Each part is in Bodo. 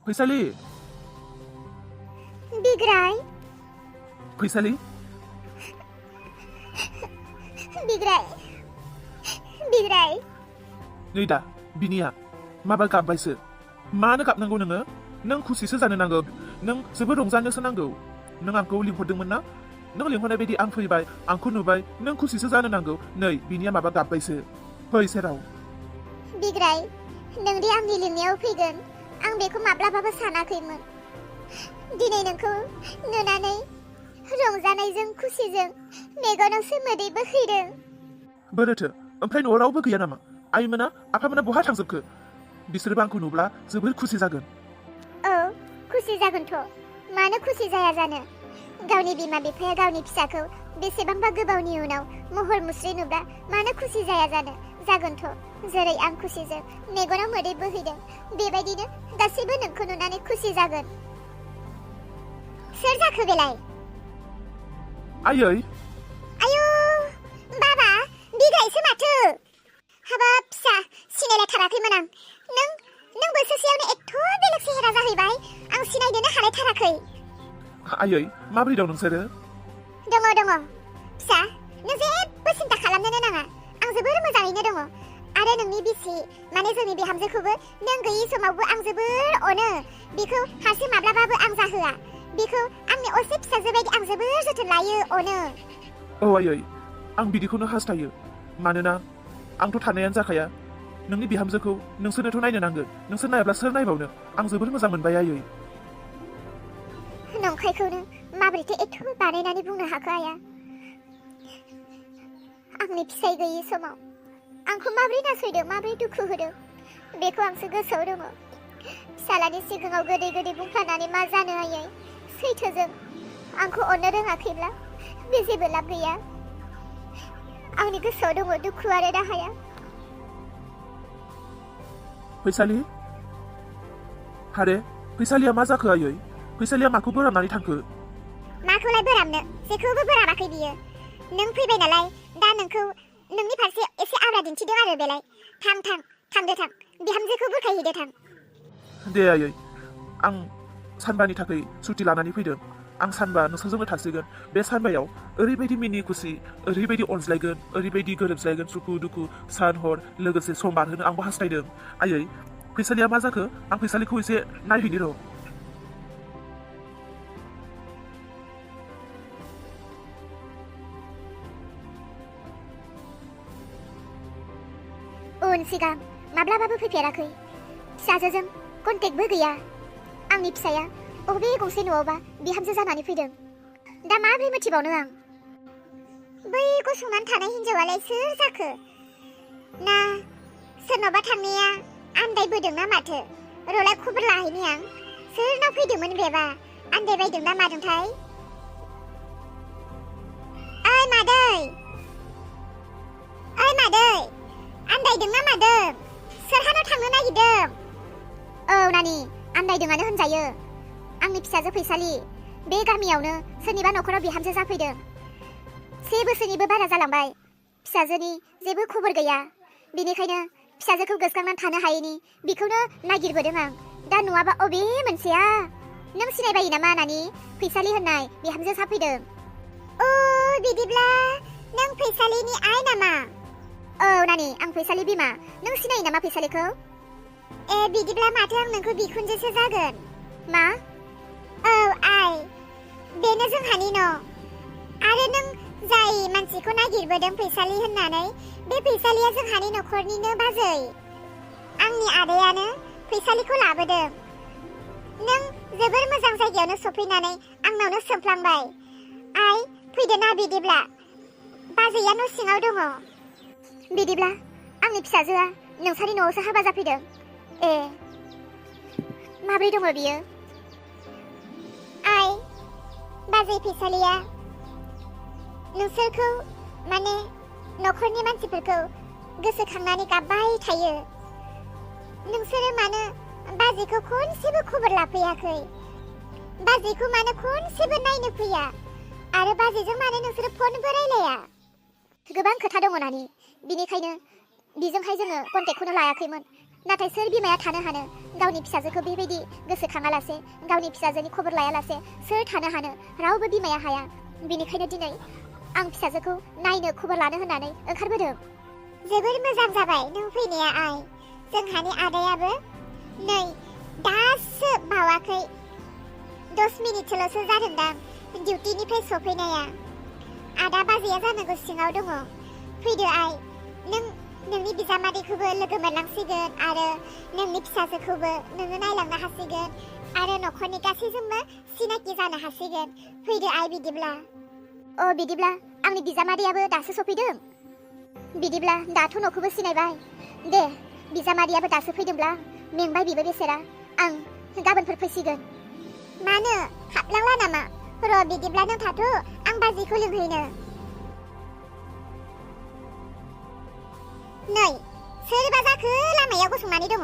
फैसालि बिग्राय फैसालि बिग्राय नै दा बिनिया माबा गाबबायसो मानो गाबनांगौ नोङो नों खुसिसो जानो नांगौ नों जोबोद रंजानोसो नांगौ नों आंखौ लिंहरदोंमोन ना नों लिंहरनाय बायदि आं फैबाय आंखौ नुबाय नों खुसिसो जानो नांगौ नै बिनिया माबा गाबबायसो फै सेराव बिग्राय नोंदि आंनि लिंनायाव फैगोन आं बेखौ माब्लाबाबो सानाखैमोन दिनै नोंखौ नुनानै रंजानायजों खुसिजों मेगनावसो मोदै बोहैदों बोरोथो ओमफ्राय न'आव रावबो गैया नामा आइमोना आफामोना बहा थांजोबखो बिसोरबो आंखौ नुब्ला जोबोर खुसि जागोन औ खुसि जागोनथ' मानो खुसि जाया जानो गावनि बिमा बिफाया गावनि फिसाखौ बेसेबांबा गोबावनि उनाव महर मुस्रि नुब्ला मानो खुसि जाया जानो जागोनथ' जेरै आं खुसिजों मेगनाव मोदै बोहैदों बेबायदिनो गासैबो नोंखौ नुनानै खुसि जागोन सोर जाखो बेलाय आयै आयौ बाबा बिग्रायसो माथो हाबाब फिसा सिनायलायथाराखैमोन आं नों बोसोरसेयावनो एथ' बेलेग सेहेरा जाहैबाय आं सिनायनोनो हालायथाराखै आयै माबोरै दं नोंसोरो दङ फिसा नों जेबो सिन्था खालामनोनो नाङा आं जोबोर मोजाङैनो दङ आरो नोंनि बिसि माने जोंनि बिहामजोखौबो नों गैयि समावबो आं जोबोर अनो बिखौ हारसिं माब्लाबाबो आं जाहोआ बिखौ आंनि असे फिसाजो बायदि आं जोबोर जोथोन लायो अनो औ आयै आं बिदिखौनो हास्थायो मानोना आंथ' थानायानो जाखाया नोंनि बिहामजोखौ नोंसोरनोथ' नायनो नांगोन नोंसोर नायाब्ला सोर नायबावनो आं जोबोर मोजां मोनबाय आयै नंखायखौनो माबोरैथो एथ' बानायनानै बुंनो हाखो आया आंनि फिसाय गैयि समाव आंखौ माबोरै नासयदों माबोरै दुखु होदों बेखौ आंसो गोसोआव दङ फिसालानि सिगाङाव गोदै बुंफ्लानानै मा जानो आयै सैथोजों आंखौ अननो रोङाखैब्ला बे जेबो लाब गैया आंनि गोसोआव दङ दुखु आरो दाहाया फैसालि हारे फैसालिया मा जाखो आयै फैसालिया माखौ बोराबनानै थांखो माखौलाय बोराबनो जेखौबो बोराबाखै बियो नों फैबाय नालाय दा नोंखौ नोंनि फारसे एसे आब्रा दिन्थिदों आरो बेलाय थांदो बिहामजोखौ बुरखायहैदो थां दे आयै आं सानबानि थाखाय सुटि लानानै फैदों आं सानबा नोंसोरजोंनो थासिगोन बे सानबायाव ओरैबायदि मिनि खुसि ओरैबायदि अनज्लायगोन ओरैबायदि गोरोबज्लायगोन सुखु दुखु सान हर लोगोसे सम बारहोनो आंबो हास्थायदों आयै फैसालिया मा जाखो आं फैसालिखौ एसे नायहैनि र' उन सिगां माब्लाबाबो फैफेराखै फिसाजोजों कन्टेक्टबो गैया आंनि फिसाया बबे गंसे न'आवबा बिहामजो जानानै फैदों दा माबोरै मिथिबावनो आं बै गसंनानै थानाय हिन्जावालाय सोर जाखो ना सोरनावबा थांनाया आन्दायबोदोंना माथो रलाय खबर लाहैनि आं सोरनाव फैदोंमोन बेबा आन्दायबायदों ना मादोंथाय ओइ मादै आन्दायदोंना मादों सोरहानाव थांनो नागिरदों औ नानि आन्दायदोंआनो होनजायो आंनि फिसाजो फैसालि बे गामियावनो सोरनिबा न'खराव बिहामजो जाफैदों 1 बोसोरनिबो बारा जालांबाय फिसाजोनि जेबो खबर गैया बेनिखायनो फिसाजोखौ गोसोखांनानै थानो हायैनि बिखौनो नागिरबोदों आं दा नुवाबा अबे मोनसेया नों सिनायबायो नामा नानि फैसालि होननाय बिहामजो जाफैदों अ बिदिब्ला नों फैसालिनि आइ नामा औ नानि आं फैसालि बिमा नों सिनायो नामा फैसालिखौ ए बिदिब्ला माथो आं नोंखौ बिखुनजोसो जागोन मा औ आइ बेनो जोंहानि न' आरो नों जाय मानसिखौ नागिरबोदों फैसालि होननानै बे फैसालिया जोंहानि न'खरनिनो बाजै आंनि आदैयानो फैसालिखौ लाबोदों नों जोबोर मोजां जायगायावनो सफैनानै आंनावनो सोंफ्लांबाय आइ फैदो ना बिदिब्ला बाजैया न' सिङाव दङ बिदिब्ला आंनि फिसाजोआ नोंसानि न'आवसो हाबा जाफैदों ए माब्रै दङ बियो आइ बाजै फैसालिया नोंसोरखौ माने न'खरनि मानसिफोरखौ गोसोखांनानै गाबबाय थायो नोंसोरो मानो बाजैखौ खनसेबो खबर लाफैयाखै बाजैखौ मानो खनसेबो नायनो फैया आरो बाजैजों मानो नोंसोरो फनबो रायलाया गोबां खोथा दङ नानि बिनिखायनो बिजोंहाय जोङो कन्टेक्टखौनो लायाखैमोन नाथाय सोर बिमाया थानो हानो गावनि फिसाजोखौ बेबायदि गोसोखाङालासे गावनि फिसाजोनि खबर लायालासे सोर थानो हानो रावबो बिमाया हाया बेनिखायनो दिनै आं फिसाजोखौ नायनो खबर लानो होननानै ओंखारबोदों जोबोर मोजां जाबाय नों फैनाया आइ जोंहानि आदायाबो नै दासो बावाखै 10 मिनिटसोल'सो जादोंदां डिउटिनिफ्राय सफैनाया आदा बाजैया जानांगौ सिङाव दङ फैदो आइ नोंनि बिजामादैखौबो लोगो मोनलांसिगोन आरो नोंनि फिसाजोखौबो नोङो नायलांनो हासिगोन आरो न'खरनि गासैजोंबो सिनाखि जानो हासिगोन फैदो आइ बिदिब्ला बिदिब्ला आंनि बिजामादैयाबो दासो सफैदों बिदिब्ला दाथ' न'खौबो सिनायबाय दे बिजामादैयाबो दासो फैदोंब्ला मेंबाय बिबो बेसेरा आं गाबोनफोर फैसिगोन मानो हाबलांला नामा र' बिदिब्ला नों थाथ' आं बाजैखौ लिंहैनो नै सोरबा जाखो लामायाव गसंनानै दङ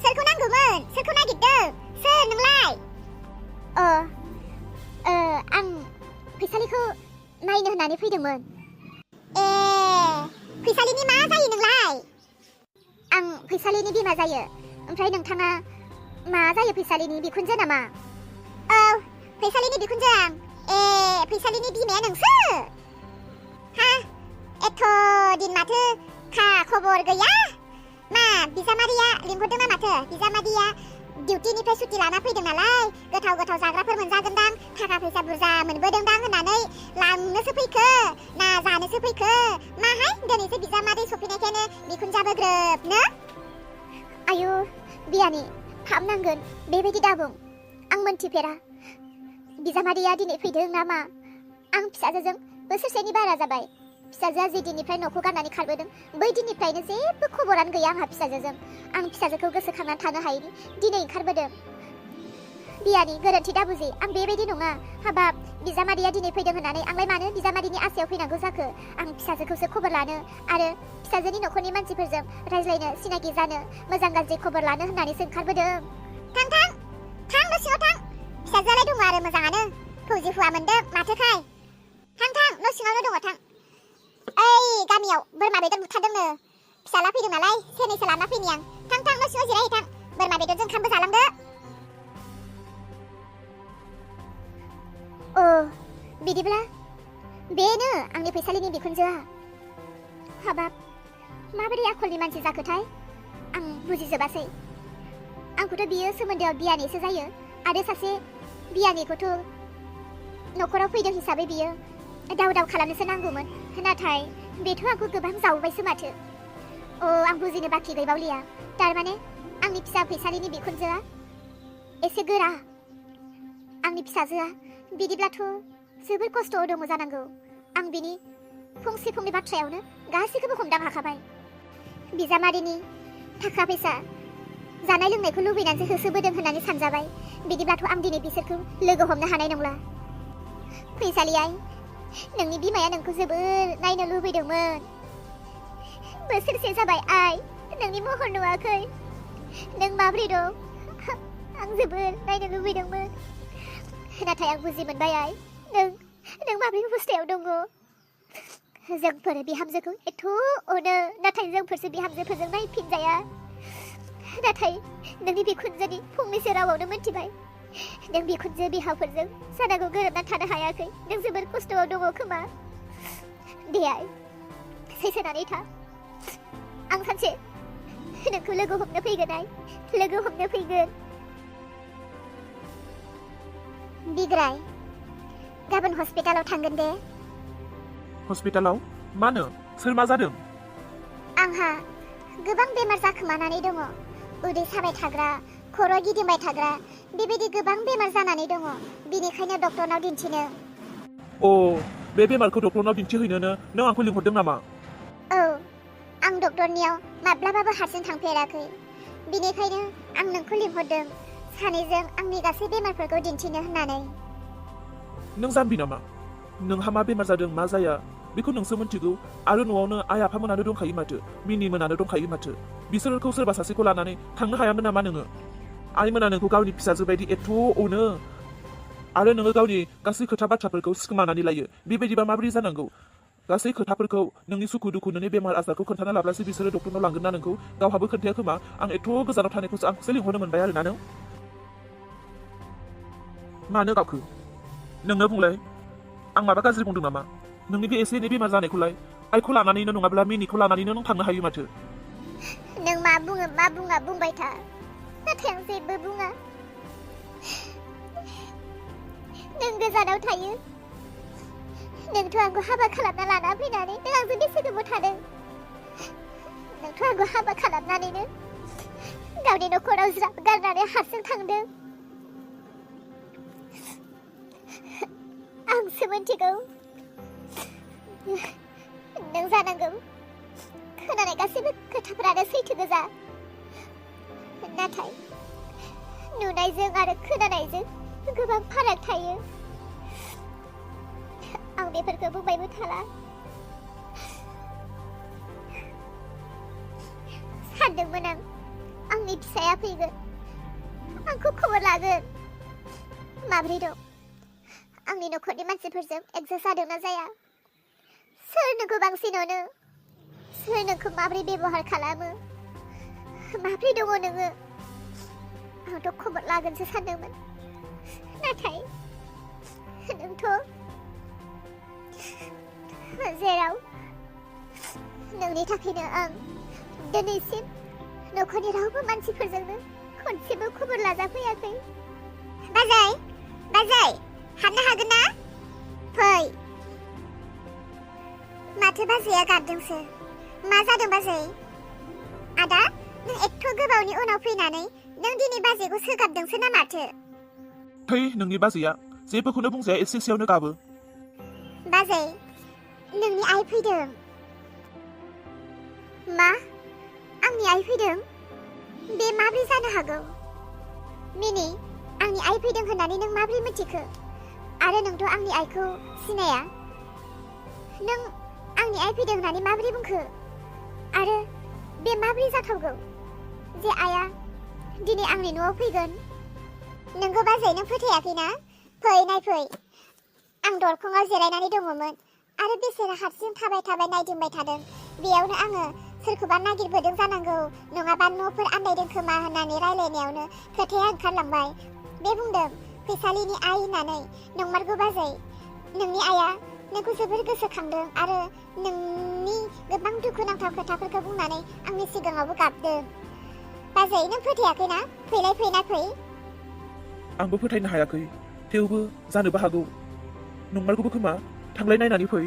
सोरखौ नांगौमोन सोरखौ नागिरदों सोर नोंलाय आं फैसालिखौ नायनो होननानै फैदोंमोन फैसालिनि मा जायो नोंलाय आं फैसालिनि बिमा जायो ओमफ्राय नोंथाङा मा जायो फैसालिनि बिखुनजो नामा फैसालिनि बिखुनजो आं फैसालिनि बिमाया नोंसो हा एथ' दिन माथो खा खबर गैया मा बिजामादैया लिंहरदोंना माथो बिजामादैया डिउटिनिफ्राय सुटि लाना फैदों नालाय गोथाव गोथाव जाग्राफोर मोनजागोनदां थाखा फैसा बुरजा मोनबोदोंदां होननानै लांनोसो फैखो ना जानोसो फैखो माहाय दिनैसो बिजामादै सफैनायखायनो बिखुनजाबो ग्रोबनो आयु बियानि खालामनांगोन बेबायदि दाबुं आं मोनथिफेरा बिजामादैया दिनै फैदों नामा आं फिसाजोजों बोसोरसेनि बारा जाबाय फिसाजोआ जे दिननिफ्राय न'खौ गारनानै खारबोदों बै दिननिफ्रायनो जेबो खबरानो गैया आंहा फिसाजोजों आं फिसाजोखौ गोसोखांनानै थानो हायैनि दिनै ओंखारबोदों बियानि गोरोन्थि दाबुजि आं बेबायदि नङा हाबाब बिजामादैया दिनै फैदों होननानै आंलाय मानो बिजामादैनि आसायाव फैनांगौ जाखो आं फिसाजोखौसो खबर लानो आरो फिसाजोनि न'खरनि मानसिफोरजों रायज्लायनो सिनाखि जानो मोजां गाज्रि खबर लानो होननानैसो ओंखारबोदों थां न' सिङाव थां फिसाजोआलाय दङ आरो मोजाङानो फौजि हुआ मोनदों माथोखाय थां न' सिङावनो दङ थां ओइ गामियाव बोरमा बेदर बुथारदोंनो फिसाला फैदों नालाय सेरनैसो लाना फैनि आं थां न' सिङाव जिरायहै थां बोरमा बेदरजों ओंखामबो जालांदो बिदिब्ला बेनो आंनि फैसालिनि बिखुनजोआ हाबाब माबोरै आखलनि मानसि जाखोथाय आं बुजिजोबासै आंखौथ' बियो सोमोन्दोआव बियानैसो जायो आरो सासे बियानैखौथ' न'खराव फैदों हिसाबै बियो दाव खालामनोसो नांगौमोन नाथाय बेथ' आंखौ गोबां जावबायसो माथो आं बुजिनो बाखि गैबावलिया थारमाने आंनि फिसा फैसालिनि बिखुनजोआ एसे गोरा आंनि फिसाजोआ बिदिब्लाथ' जोबोर खस्थ'आव दङ जानांगौ आं बिनि फंसे फंनै बाथ्रायावनो गासैखौबो हमदां हाखाबाय बिजामादैनि थाखा फैसा जानाय लोंनायखौ लुबैनानैसो होसोबोदों होननानै सानजाबाय बिदिब्लाथ' आं दिनै बिसोरखौ लोगो हमनो हानाय नंला फैसालि आइ नोंनि बिमाया नोंखौ जोबोर नायनो लुबैदोंमोन बोसोरसे जाबाय आइ नोंनि महर नुवाखै नों माबोरै दं आं जोबोर नायनो लुबैदोंमोन नाथाय आं बुजि मोनबाय आइ नों माबोरै अबस्थायाव दङ जोंफोर बिहामजोखौ एथ' अनो नाथाय जोंफोरसो बिहामजोफोरजों नायफिनजाया नाथाय नोंनि बिखुनजोनि फंनैसो रावावनो मोनथिबाय नों बिखुनजो बिहावफोरजों जानांगौ गोरोबनानै थानो हायाखै नों जोबोर खस्थ'आव दङ खोमा दे आइ सैसोनानै था आं सानसे नोंखौ लोगो हमनो फैगोन आइ लोगो हमनो फैगोन बिग्राय गाबोन हस्पिटालाव थांगोन दे हस्पिटालाव मानो सोर मा जादों आंहा गोबां बेमार जाखोमानानै दङ उदै साबाय थाग्रा खर' गिदिंबाय थाग्रा बेबायदि गोबां बेमार जानानै दङ बेनिखायनो डक्टरनाव दिन्थिनो बे बेमारखौ डक्टरनाव दिन्थिहैनोनो नों आंखौ लिंहरदों नामा आं डक्टरनियाव माब्लाबाबो हारसिं थांफेराखै बेनिखायनो आं नोंखौ लिंहरदों सानैजों आंनि गासै बेमारफोरखौ दिन्थिनो होननानै नों जाम्बि नामा नोंहा मा बेमार जादों मा जाया बेखौ नोंसो मिन्थिगौ आरो न'आवनो आइ आफामोनानो दंखायो माथो मिनिमोनानो दंखायो माथो बिसोरखौ सोरबा सासेखौ लानानै थांनो हायामोन नामा नोङो आइमोना नोंखौ गावनि फिसाजो बायदि एथ' अनो आरो नोङो गावनि गासै खोथा बाथ्राफोरखौ सिखोमानानै लायो बेबायदिबा माबोरै जानांगौ गासै खोथाफोरखौ नोंनि सुखु दुखु नोंनि बेमार आजारखौ खोन्थाना लाब्लासो बिसोरो डक्टरनाव लांगोन ना नोंखौ गावहाबो खोन्थाया खोमा आं एथ' गोजानाव थानायखौसो आंखौसो लिंहरनो मोनबाय आरोना नों मानो गाबखो नोंनो बुंलाय आं माबा गाज्रि बुंदों नामा नोंनि बे एसे एनै बेमार जानायखौलाय आइखौ लानानैनो नङाब्ला मिनिखौ लानानैनो नों थांनो हायो माथो नों मा बुङो मा बुङा बुंबाय था नाथाय आं जेबो बुङा नों गोजानाव थायो नोंथ' आंखौ हाबा खालामना लाना फैनानै नों आंजों बेसे गोबाव थादों नोंथ' आंखौ हाबा खालामनानैनो गावनि न'खराव ज्राब गारनानै हारसिं थांदों आंसो मिथिगौ नों जानांगौ खोनानाय गासैबो खोथाफोरानो सैथो गोजा नाथाय नुनायजों आरो खोनानायजों गोबां फाराग थायो आं बेफोरखौ बुंबायबो थाला सानदोंमोन आं आंनि फिसाया फैगोन आंखौ खबर लागोन माब्रै दं आंनि न'खरनि मानसिफोरजों एडजास्ट जादोंना जाया सोर नोंखौ बांसिन अनो सोर नोंखौ माब्रै बेबहार खालामो माब्रै दङ नोङो आंथ' खबर लागोनसो सानदोंमोन नाथाय नोंथ' जेराव नोंनि थाखायनो आं दिनैसिम न'खरनि रावबो मानसिफोरजोंनो खनसेबो खबर लाजाफैयाखै बाजै बाजै हाबनो हागोन ना फै माथो बाजैया गाबदोंसो मा जादों बाजै आदा नों एथ' गोबावनि उनाव फैनानै नों दिनै बाजैखौ सोगाबदोंसो ना माथो थै नोंनि बाजैया जेबोखौनो बुंजाया एसे एसेयावनो गाबो बाजै नोंनि आइ फैदों मा आंनि आइ फैदों बे माब्रै जानो हागौ मिनि आंनि आइ फैदों होननानै नों माब्रै मिथिखो आरो नोंथ' आंनि आइखौ सिनाया नों आंनि आइ फैदों होननानै माब्रै बुंखो आरो बे माब्रै जाथावगौ जे आइया दिनै आंनि न'आव फैगोन नोंगौ बाजै नों फोथायाखैना फै नायफै आं दरखंआव जिरायनानै दङमोन आरो बिसोरो हारसिं थाबाय थाबाय नायदिंबाय थादों बेयावनो आङो सोरखौबा नागिरबोदों जानांगौ नङाबा न'फोर आन्दायदों खोमा होननानै रायलायनायावनो खोथाया ओंखारलांबाय बे बुंदों फैसालिनि आइ होननानै नंमारगौ बाजै नोंनि आइया नोंखौ जोबोर गोसोखांदों आरो नोंनि गोबां दुखुनांथाव खोथाफोरखौ बुंनानै आंनि सिगाङावबो गाबदों बाजै नों फोथायाखैना फैलाय फैना फै आंबो फोथायनो हायाखै थेवबो जानोबो हागौ नंमारगौबो खोमा थांलाय नायनानै फै